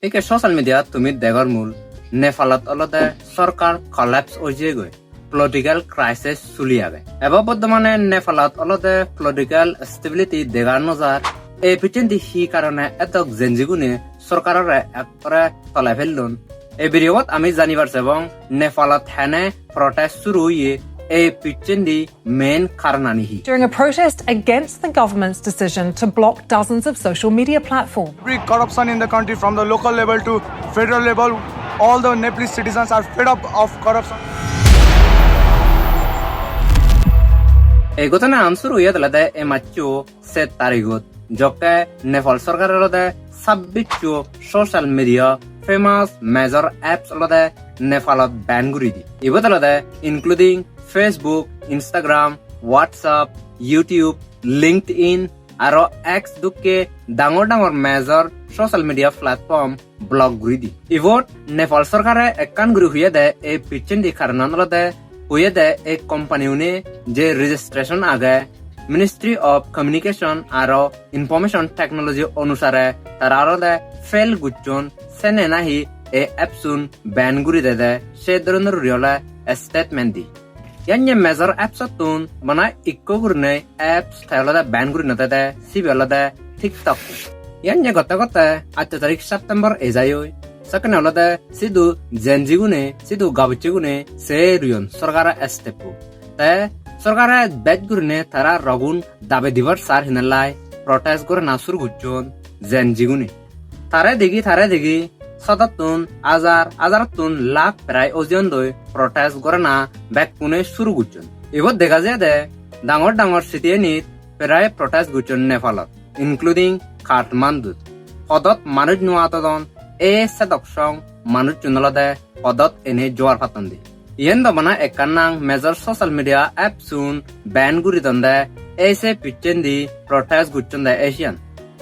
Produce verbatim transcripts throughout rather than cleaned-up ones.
Ikke social media tumi degor mul, Nepalot olode sorkar collapse oi jeyegoi, political crisis suli age. Ebo bortomane Nepalot olode political stability dega no jar. Ei picchendi hi karone edok Gen Z gune sorkarore ekkore tole pellon? Ei video-bot ami janibar sebong Nepalot hene protest suru oye, ei picchendi main karonani hi. During a protest against the government's decision to block dozens of social media platforms. Every corruption in the country, from the local level to federal level, all the Nepalese citizens are fed up of corruption. Ei ghotona an suru oye olode ei maccho set tarigot, jokke Nepal sorkar olode sabbisso social media famous major apps olode Nepalot ban guri di. Ibot olode including Facebook, Instagram, WhatsApp, YouTube, LinkedIn, aro X dokke dangor dangor major social media platform block guri di. Ibot Nepal sorkare ekkan guri hoyede ei picchendi karonan olode hoyede ei company une je registration age Ministry of Communication aro Information Technology onusare tara olode fail gocchon, sene nahi ei apps un ban guri dede, se dhoronor guri ole statement di. Iyan ye major apps ottun bana ikko gurinei apps te olode ban guri no dede, sibe olode TikTok. Iyan ye gotte gotte atto tarik September ejai oi. Sekkene olode sidu Gen Z gune, sidu gabucche gune se ruyon sorkare step-o. Te sorkare bej gurine tara rogun dabe dibar sar hinelai protest gorana suru gocchon Gen Z gune. Tare degi, tare degi, sodottun ajar, ajarottun lakh prai ojiyondoi protest gorana bekkune suru gocchon. Ibot dega jai de dangor dangor city-enit prai protest gocchon Nepalot, including Kathmandu. Podot manuj no atodon, ei sedok song manuchun olode podot ene jogar patton de. Iyen do bana ekkan nang major social media apps un ban guri donde, ei se picchendi protest gocchonde ei siyan.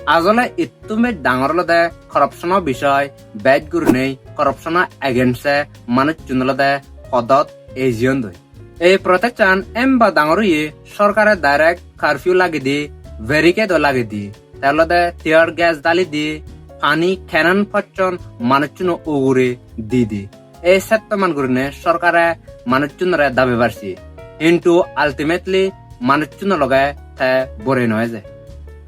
Ajole ittun bej dangor olode corruption o bishoy, bej gurinei corruption o against e manuchun olode podot ejiyondoi. Ei protest an emba dangor oye, sorkare direct curfew lagei di, barricade o lagei di, te olode tear gas dali di, pani cannon pocchon manuchuno ugure di di. Ei settoman gurine sorkare manuchunore dabe barsi. Hintu ultimately manuchuno loge te bore no eje.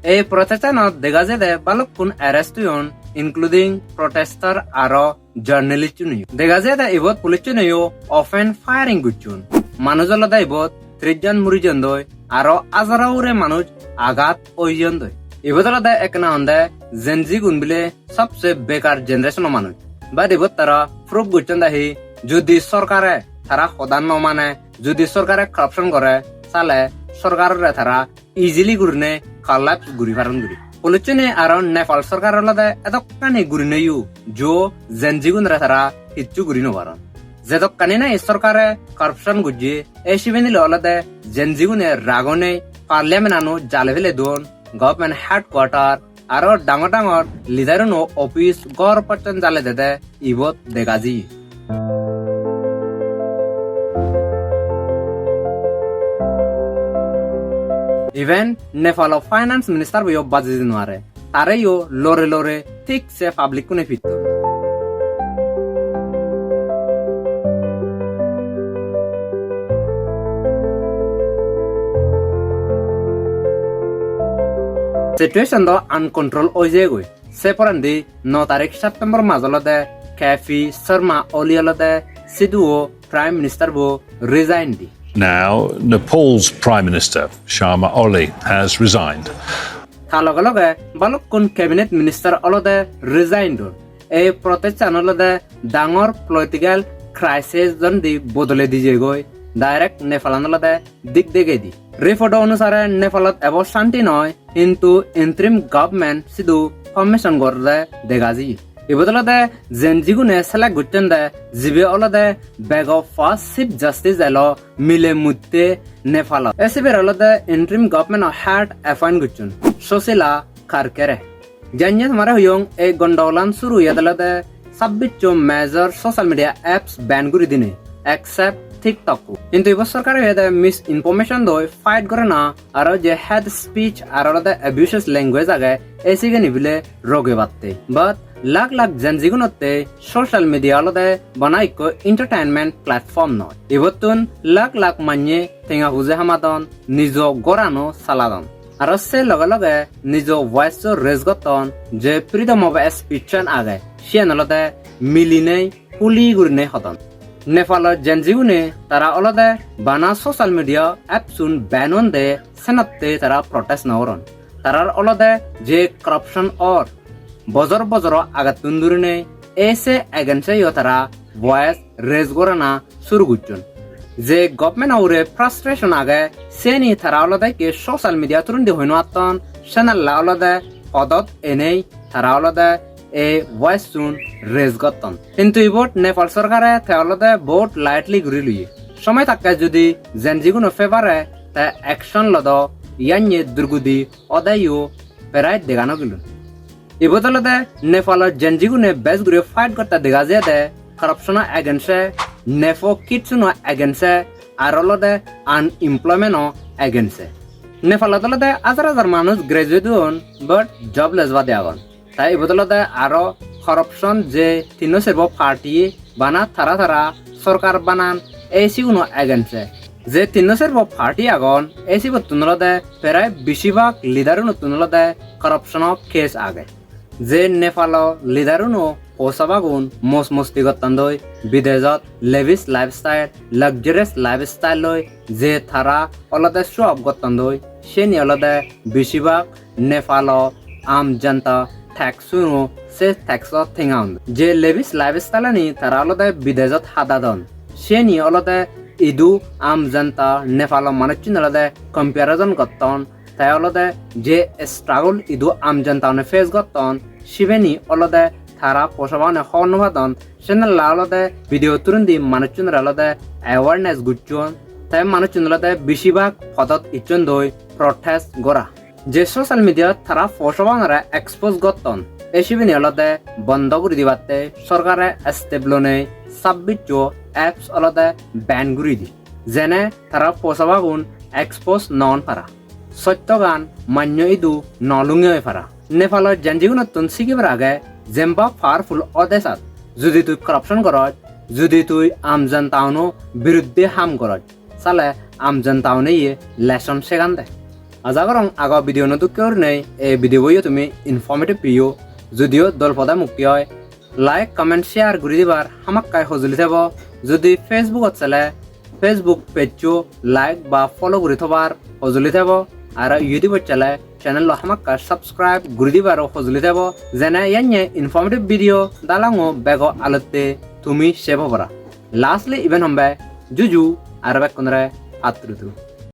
Ei protest anot dega jai de balukkun arrest oyon, including protester aro journalist-uneyo. Dega jai de ibot police-uneyo open firing gocchon. Manuj olode ibot tris jon muri jeyondoi, aro ajaro ugure manuj agat oi jeyondoi. Ibot olode ekkena honde Gen Z gun bile sobse bekar generation-o manuj. But ibot tara proof gocchon de hi, judi sorkare tara hoda no mane, judi sorkare corruption gore, sale sorkarore tara easily gurine collapse guri paron guri. Police-une aro Nepal sorkar olode edokkani gurineyo jo Gen Z-gunore tara hissu guri no paron. Jedokkani nahi sorkare corruption gojje, ei sibenilo olode Gen Z-gune ragonei parliament-ano jale fele don, government headquarter, aro dangor dangor leader-uno office ghor pocchon jale dede ibot dega jiye. Even Nepalo finance minister-boyo baji di no pare. Tareyo lore lore thik se public-kune pitton. Situation do uncontrol oi jeyegoi. Se porendi no tarik September mas olode K P Sharma Oli olode siduo Prime Minister bo resign di. Now, Nepal's Prime Minister Sharma Oli has resigned. Ta loge loge balukkun cabinet minister olode resign don. Ei protest an olode dangor political crisis dondi bodole di jeyegoi. Direct Nepal an olode dik degei di. Report onusare Nepalot ebo shanti noi, hintu interim government sidu formation gorede dega jiye. Ibot olode Gen Z-gune select gocchon de, jibe olode bego first Chief Justice elo mile mutte Nepalot. Ei siber olode interim government-o head appoint gocchon, Sushila Karkare. Janye tomare hoyong, ei gondogolan suru oyede olode sabbisso major social media apps ban guri dinei, except TikTok-o. Hintu ibot sorkare hoyede misinformation loi fight gorana aro je hate speech aro olode abusive language age, ei sigeni bile rogebatte. But Lakh lakh Gen Z-gunotte social media olode bana ikko entertainment platform noi. Ibottun lakh lakh manye tenga puje hamadon, nijo gorano saladon. Aro se loge loge nijo voice-o raise gotton, je freedom of speech-an age, siyan olode milinei huli gurinei hodon. Nepalo Gen Z-gune tara olode bana social media apps-un ban onde senotte tara protest no goron. Tarar olode je corruption or bojor bojoro agettun durinei ei se against-e yo tara voice raise gorana suru gocchon. Je government-o ugure frustration age, seni tara olode ikke social media through-ndi hoi no atton, senella olode podot enei tara olode ei voice-un raise gotton. Hintu ibot Nepal sorkare te olode bahut lightly guri loye. Somoi takke judi Gen Z-guno favor-e te action lodo, yanye durgudi odeyo prai dega no gelun. Ibot olode Nepalo Gen Z-gune bej guri fight gotte dega jiyede, corruption-o against-e, nepo kids-uno against-e, ar olode unemployment-o against-e. Nepalot olode hajar hajar manuj graduate on, but jobless bade agon. Te ibot olode aro corruption, je tinno serbo party bana tara tara sorkar banan, ei siguno against-e. Je tinno serbo party agon, ei sibottun olode prai besibak leader-unottun olode corruption-o case age. Je Nepalo leader-uno posabagun moj mosti gottondoi, bidejot lavish lifestyle, luxurious lifestyle loi je tara olode show off gottondoi, seni olode besibak Nepalo aam janta tax-uno, se tax-o tenga un. Je lavish lifestyle-ani tara olode bidejot hadadon, seni olode idu aam janta Nepalo manuchchun olode comparison gotton. Te olode je struggle idu aam janta-une face gotton, sibeni olode tara posabagune hobor no padon. Senella olode video through-ndi manuchchunore olode awareness gocchon. Te manuchchun olode besibak podot icchondoi protest gora. Je social media-t tara posabagunore expose gotton, ei sibeni olode bondo guri dibatte sorkare step lonei sabbisso apps olode ban guri di. Jene tara posabagun expose no on para. Sottogan manyo idu no lungi oi para. Nepalo Gen Z-gunottun sigibar age, jemba powerful odesat judi tui corruption goroj, judi tui aam janta-uno biruddhe ham goroj, sale aam janta-une ye lesson segan de. Aja gorong ago video-no dokke gurinei ei video-bo yo tumi informative peyo. Judiyo dol pode mukti oi, like, comment, share guri dibar hamakkai hojoli thebo. Judi Facebook-ot sele, Facebook page-o like ba follow guri thobar hojoli thebo. Aro YouTube-ot sele, channel-o hamakkai subscribe guri dibaro hojoli thebo. Jene yanye informative video dalango bego alotte tumi sebo para. Lastly, iben hombe juju aro bekkunore patturutu.